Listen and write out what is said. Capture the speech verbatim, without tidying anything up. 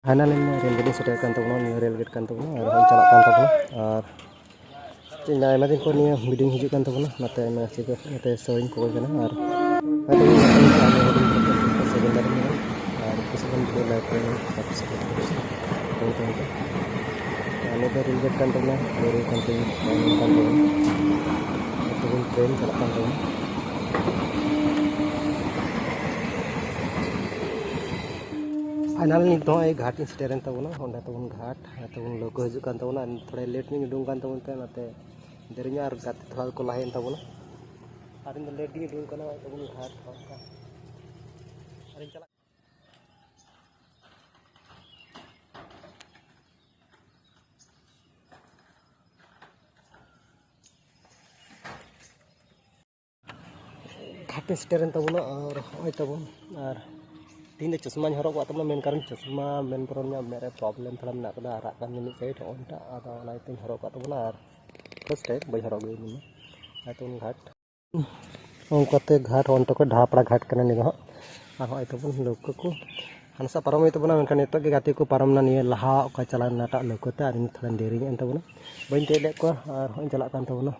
Final rail gate ᱤᱧ ᱥᱮᱴᱮᱨ ᱠᱟᱱ ᱛᱟᱵᱚᱱᱟ᱾ ᱱᱤᱭᱟᱹ ᱨᱮᱞ ᱜᱮᱴ ᱠᱟᱱ ᱛᱟᱵᱚᱱᱟ ᱟᱨ ᱦᱚᱸᱜᱼᱚᱭ ᱪᱟᱞᱟᱜ ᱠᱟᱱ ᱛᱟᱵᱚᱱᱟ᱾ ᱟᱨ ᱪᱮᱫ ᱤᱧ ᱢᱮᱱᱟ, ᱟᱭᱢᱟ ᱫᱤᱱ ᱯᱚᱨ ᱱᱤᱭᱟᱹ ᱵᱷᱤᱰᱤᱭᱳᱧ ᱦᱤᱡᱩᱜ ᱠᱟᱱ ᱛᱟᱵᱚᱱᱟ, ᱚᱱᱟᱛᱮ ᱟᱭᱢᱟ ᱪᱤᱠᱟᱹ ᱚᱱᱟᱛᱮ ᱥᱚᱨᱤᱧ ᱠᱚᱭ ᱠᱟᱱᱟ᱾ ᱟᱨ ᱦᱚᱭᱛᱳ ᱤᱧ ᱧᱟᱯᱟᱢ ᱠᱟᱱᱟ ᱟᱨ ᱦᱩᱰᱤᱧ ᱠᱟᱛᱮ ᱥᱮ ᱜᱮᱸᱫᱟ ᱨᱮ ᱢᱮᱱᱟᱜᱼᱟ᱾ ᱟᱨ ᱠᱩᱥᱤ ᱠᱷᱟᱱ ᱵᱷᱤᱰᱤᱭᱳ ᱞᱟᱭᱤᱠ ᱯᱮ, ᱥᱟᱵᱥᱠᱨᱟᱭᱤᱵ ᱯᱮ᱾ ᱛᱟᱦᱮᱸ ᱠᱟᱱᱟ᱾ ᱟᱨ ᱱᱤᱭᱟᱹ ᱫᱚ ᱨᱮᱞ ᱜᱮᱴ ᱠᱟᱱ ᱛᱟᱵᱚᱱᱟ, ᱨᱮᱞ ᱠᱟᱱ ᱛᱟᱵᱚᱱᱟ, ᱛᱟᱵᱚᱱᱟ᱾ ᱛᱮᱦᱮᱧ ᱴᱨᱮᱱ ᱪᱟᱞᱟᱜ ᱠᱟᱱ ᱛᱟᱵᱚᱱᱟ᱾ ᱯᱷᱟᱭᱱᱟᱞ ᱱᱤᱛ ᱫᱚ ᱱᱚᱜᱼᱚᱭ ᱜᱷᱟᱴ ᱤᱧ ᱥᱮᱴᱮᱨᱮᱱ ᱛᱟᱵᱚᱱᱟ, ᱚᱸᱰᱮ ᱛᱟᱵᱚᱱ ᱜᱷᱟᱴ, ᱛᱟᱵᱚᱱ ᱞᱟᱹᱣᱠᱟᱹ ᱦᱤᱡᱩᱜ ᱠᱟᱱ ᱛᱟᱵᱚᱱᱟ᱾ ᱟᱨ ᱛᱷᱚᱲᱟ ᱞᱮᱴ ᱧᱚᱜ ᱤᱧ ᱩᱰᱩᱝ ᱠᱟᱱ ᱛᱟᱵᱚᱱ ᱛᱮ, ᱚᱱᱟᱛᱮ ᱫᱮᱨᱤ ᱧᱚᱜ ᱟᱨ ᱜᱟᱛᱮ ᱛᱷᱚᱲᱟ ᱠᱚ ᱞᱟᱦᱟᱭᱮᱱ ᱛᱟᱵᱚᱱᱟ᱾ ᱟᱨ ᱤᱧ ᱫᱚ ᱞᱮᱴ ᱜᱤᱧ ᱩᱰᱩᱝ ᱠᱟᱱᱟ, ᱱᱚᱜᱼᱚᱭ ᱛᱟᱵᱚᱱ ᱜᱷᱟᱴ ᱱᱚᱝᱠᱟ᱾ ᱟᱨᱤᱧ ᱪᱟᱞᱟᱜ ᱜᱷᱟᱴ ᱤᱧ ᱥᱮᱴᱮᱨᱮᱱ ᱛᱟᱵᱚᱱᱟ ᱟᱨ ᱦᱚᱸᱜᱼᱚᱭ ᱛᱟᱵᱚᱱ, ᱟᱨ ᱛᱮᱦᱮᱧ ᱫᱚ ᱪᱚᱥᱢᱟᱧ ᱦᱚᱨᱚᱜ ᱠᱟᱜ ᱛᱟᱵᱚᱱᱟ, ᱢᱮᱱ ᱠᱟᱨᱚᱱ ᱪᱚᱥᱢᱟ ᱢᱮᱱ ᱯᱚᱨᱚᱱ ᱤᱧᱟᱹᱜ ᱢᱮᱫ ᱨᱮ ᱯᱨᱚᱵᱞᱮᱢ ᱛᱷᱚᱲᱟ ᱢᱮᱱᱟᱜ ᱠᱟᱫᱟ, ᱟᱨᱟᱜ ᱠᱟᱱ ᱜᱮ ᱢᱤᱫ ᱥᱟᱭᱤᱰ, ᱦᱚᱸᱜᱼᱚᱭ ᱱᱤᱛᱚᱜ ᱟᱫᱚ ᱚᱱᱟ ᱤᱭᱟᱹᱛᱮᱧ ᱦᱚᱨᱚᱜ ᱠᱟᱜ ᱛᱟᱵᱚᱱᱟ᱾ ᱟᱨ ᱯᱷᱟᱨᱥᱴ ᱴᱟᱭᱤᱢ ᱵᱟᱹᱧ ᱦᱚᱨᱚᱜ ᱟᱹᱜᱩᱭᱟ ᱤᱧ ᱢᱟ᱾ ᱟᱨ ᱛᱟᱵᱚᱱ ᱜᱷᱟᱴ ᱚᱱᱠᱟᱛᱮ ᱜᱷᱟᱴ ᱚᱱᱛᱮ ᱠᱷᱚᱱ ᱰᱷᱟᱯᱲᱟ ᱜᱷᱟᱴ ᱠᱟᱱᱟ ᱱᱤᱭᱟᱹ ᱫᱚ ᱦᱟᱸᱜ᱾ ᱟᱨ ᱦᱚᱸᱜᱼᱚᱭ ᱛᱟᱵᱚᱱ ᱞᱟᱹᱣᱠᱟᱹ ᱠᱚ ᱦᱟᱱᱟ ᱥᱟ ᱯᱟᱨᱚᱢ ᱦᱩᱭᱩᱜ ᱛᱟᱵᱚᱱᱟ, ᱢᱮᱱᱠᱷᱟᱱ ᱱᱤᱛᱚᱜ ᱜᱮ ᱜᱟᱛᱮ ᱠᱚ ᱯᱟᱨᱚᱢ ᱮᱱᱟ ᱱᱤᱭᱟᱹ ᱞᱟᱦᱟ ᱚᱠᱟ ᱪᱟᱞᱟᱣ ᱞᱮᱱᱟᱴᱟᱜ ᱞᱟᱹᱣᱠᱟᱹ ᱛᱮ, ᱟᱨ ᱤᱧ ᱛᱷᱚᱲᱟᱧ ᱫᱮᱨᱤ ᱧᱚᱜ ᱮᱱ ᱛᱟᱵᱚᱱᱟ, ᱵᱟᱹᱧ ᱛᱤᱭᱳᱜ ᱞᱮᱫ ᱠᱚᱣᱟ᱾ ᱟᱨ ᱦᱚᱸᱜᱼᱚᱭ ᱪᱟᱞᱟᱜ ᱠᱟᱱ ᱛᱟᱵᱚᱱᱟ᱾